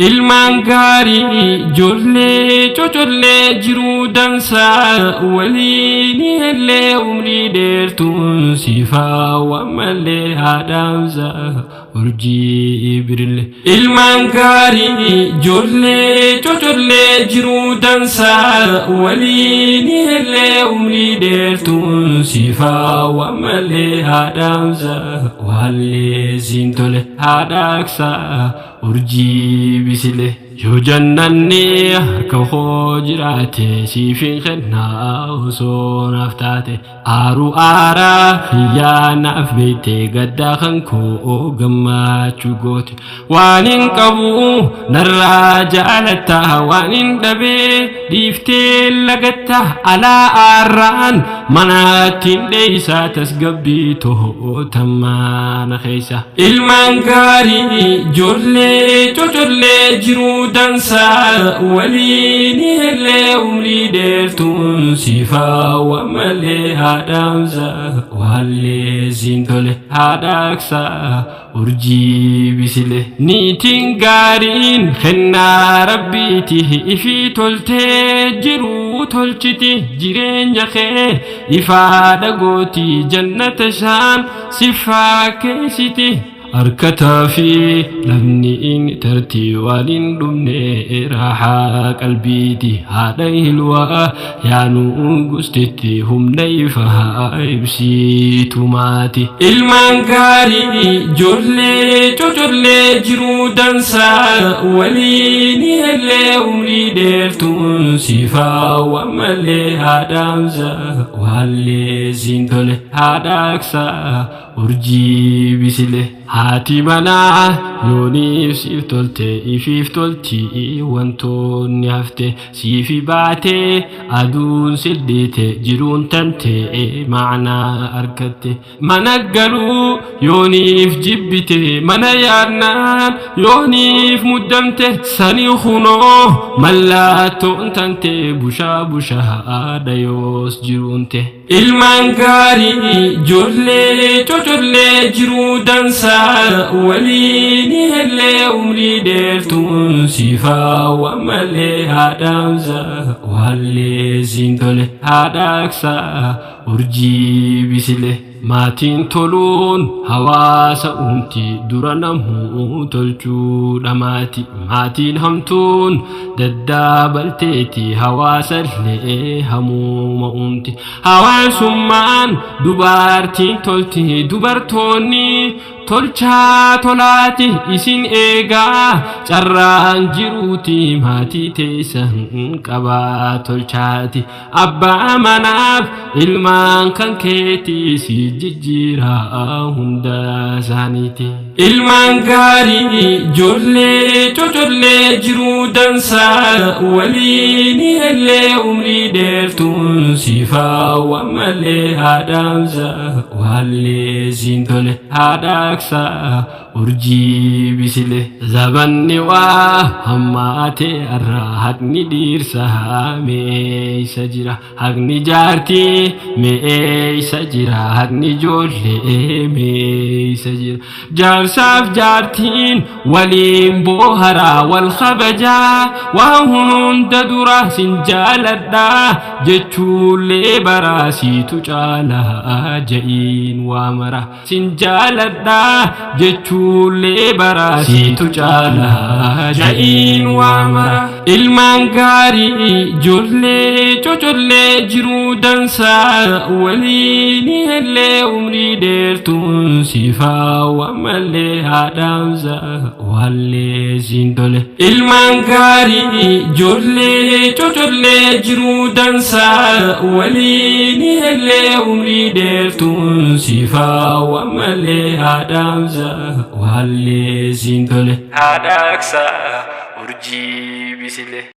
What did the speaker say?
Ilmaan gaarii ijoollee cocollee jiruu dansaa waliin illee umrii dheertuun siifaa malee haadhaamsa urjii birile. Ilmaan gaarii ijoollee cocollee jiruu dansaa waliin illee umrii dheertuun siifaa malee haadhaamsa waallee siin tole haadhaaksaa urjii bisile. Yoo jannanni harka koo jiraate siifin kennaa osoo naaf taate aaruu aaraa hiyyaa naaf beekte gaddaa kan koo gammachuu goote waan hin qabu narraa jaalatta waan hin dhabee dhiiftee lagatta alaa aarraan manaattiin dheeysaa tasgabbii to'otammaana keessa. Ilmaan gaarii ijoollee cocollee jiruu dansaa waliin illee umrii dheertuun siifaa malee haadhaamsa waallee siin tole haadhaaksaa urjii bisile. Niitiin gaariin kennaa rabbiiti ifii toltee jiruu tolchiti jireenya kee ifaadha gooti jannata shaan sifaa keessiti. Harkataa fi lafni inni tartii waan hin dhumne raaxaa qalbiiti haadha hilwaa yaanuu gustetti humna ifaa ibsitu maati. Ilmaan gaarii ijoollee cocollee jiruu dansaa waliin illee umrii dheertuun siifaa malee haadhaamsa waallee siin tole haadhaaksaa urjii bisile. Haati manaa yooniif siif tolte ifiif tolti wantoonni hafte siifi baatee aduun silliite jiruun tante ma'anaa argatte. Mana galuu yooniif jibbite mana yaadnaan yooniif muddamte sani kunoo mallattoon tante bushaa bushaadha yoos jiruunte. Ilmaan gaarii ijoollee cocollee jiruu dansaa waliin illee umrii dheertuun siifaa malee haadhaamsa waallee siin tole haadhaaksaa urjii bisile. Maatiin toluun hawaasa uumti dura namuu tolchuudha maati. Maatiin hamtuun daddaabalteeti hawaasa illee hamuuma uumti. Hawaasummaan dubartiin tolti dubartoonni tolchaa tolaati isin eegaa carraan jiruuti maatii teessan qabaa tolchaati. Abbaa manaaf ilmaan kan keetii si jijjiiraa hunda isaaniiti. Ilmaan gaarii ijoollee cocollee jiruu dansaa waliin illee umrii dheertuun siifaa malee haadhaamsa waallee siin tole haadhaaksaa urjii bisile. Zabanni waa hammaate irraa haqni dhiirsaa meeysa jira haqni jaartii meeysa jira haqni ijoollee meeysa jira. Jaarsaaf jaartiin waliin booharaa wal kabajaa waan hunda dura sin jaaladhaa jechuullee baraa siitu caalaa ja'iin waa mara sin jaaladhaa jechuullee baraa siitu caalaa ja'iin waa mara. Ilmaan gaarii ijoollee cocollee jiruu dansaa waliin illee umrii dheertuun siifaa malee haadhaamsa waallee siin tole. Ilmaan gaarii ijoollee cocollee jiruu dansaa waliin illee umrii dheertuun siifaa malee haadhaamsa waallee siin tole. Haadhaaksaa urjii bisile.